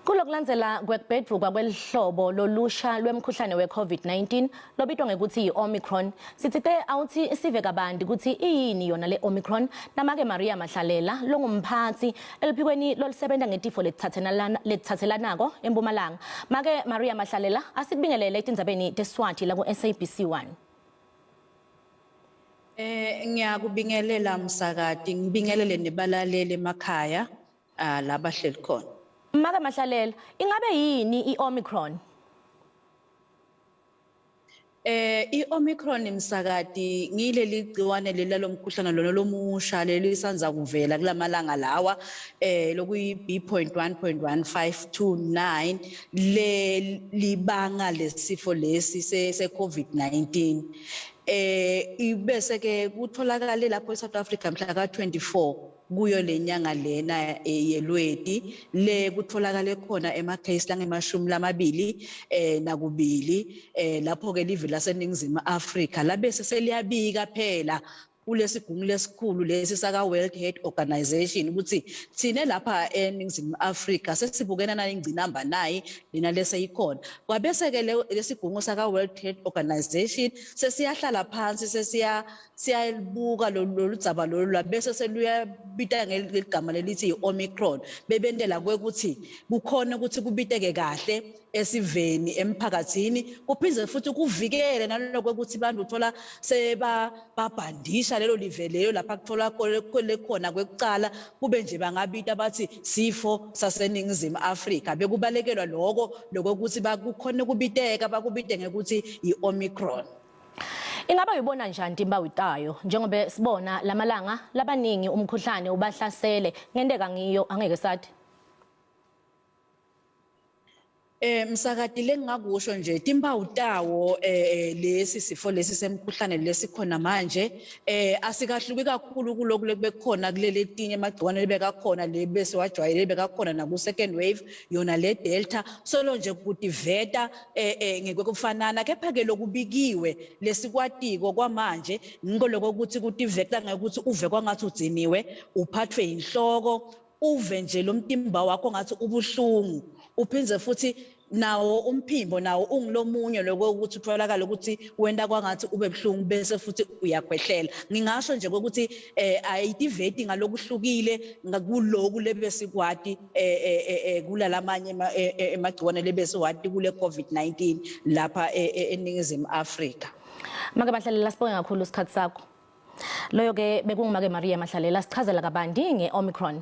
Kulokulandzela kwekubhedvuka kwelihlobo lolusha lwemkhuhlane we-COVID-19 lobitwa ngekutsi yi-Omicron, sitsite awutsi sive kabanti kutsi iyini yona le-Omicron namake Maria Mahlalela longumphatsi eluphikweni lolusebenta ngetifo letitsatselanako eMpumalanga. Make Maria Mahlalela asikubingelele etindzabeni teSwati laku-SABC 1. Ngiyakubingelela msakati, ngibingelele nebalaleli emakhaya la bahleli khona. Make Mahlalela, ingabe yini i-Omicron? I-Omicron msakati ngileli gciwane leli lalomkhuhlane lona lomusha leli lisandza kuvela kulamalanga lawa lokuyi B.1.1529 le libanga lesifo lesi se se-COVID-19. Ibese ke kutholakale lapho eSouth Africa mhla ka-24 kuyo lenyanga lena yeLweti le kutholakale khona emakheyisi langemashumi lamabili nakubili lapho ke live laseNingizimu Afrika labese seliyabika phela kulesigungu lesikhulu lesi saka World Health Organization ukuthi thine lapha eNingizimu Afrika sesibukena nalengcinamba nayi lena leseyikhona. Kwabese ke lesigungu saka World Health Organization sesiyahlala phansi sesiya siyalibuka lolu dzaba lolu lwabese seluyabita ngeligama lelithi i-Omicron bebentela kwekuthi kukhona ukuthi kubiteke kahle esiveni emphakathini kuphindze futhi kuvikele naloko ukuthi abantu uthola sebabhandisha lelo live leyo lapha kuthola khona kwekucala kube nje bangabita bathi sifo saseNingizimu Afrika bekubalekelwa loko lokuthi bakukhona kubiteka bakubite ngekuthi i-Omicron. Ingabe uyibona njani timpawu tayo njengoba sibona lamalanga labaningi umkhuhlane ubahlasele ngenteka ngiyo angeke sathi? Msakati lengingakusho nje timpawu tawo lesi sifo lesi semkhuhlane lesikhona manje asikahluki kakhulu kuloku lekubekhona kuleli tinye emagciwane lebekakhona le bese wajwayele bekakhona naku second wave yona le delta solo nje kutiveta ngekufanana kepha ke lokubikiwe lesikwatiko kwamanje ngiko lokho ukuthi kutiveta ngekuthi uve kwangathi udziniwe uphathwe inhloko uve nje lo mtimba wakho ngathi ubuhlungu uphindze futhi nawo umphimbo nawo ungilomunye lokho ukuthi utholakala ukuthi wenta kwangathi ube buhlungu bese futhi uyakhwehlela. Ngingasho nje ukuthi ayitiveti ngalokuhlukile kuloku lebesikwati kulalamanye emagciwane lebesiwati kule COVID-19 lapha eNingizimu Afrika. Make Mahlalela, sibonge kakhulu isikhathi sakho. Loyo ke bekungumake Maria Mahlalela sichazela kabanti nge-Omicron.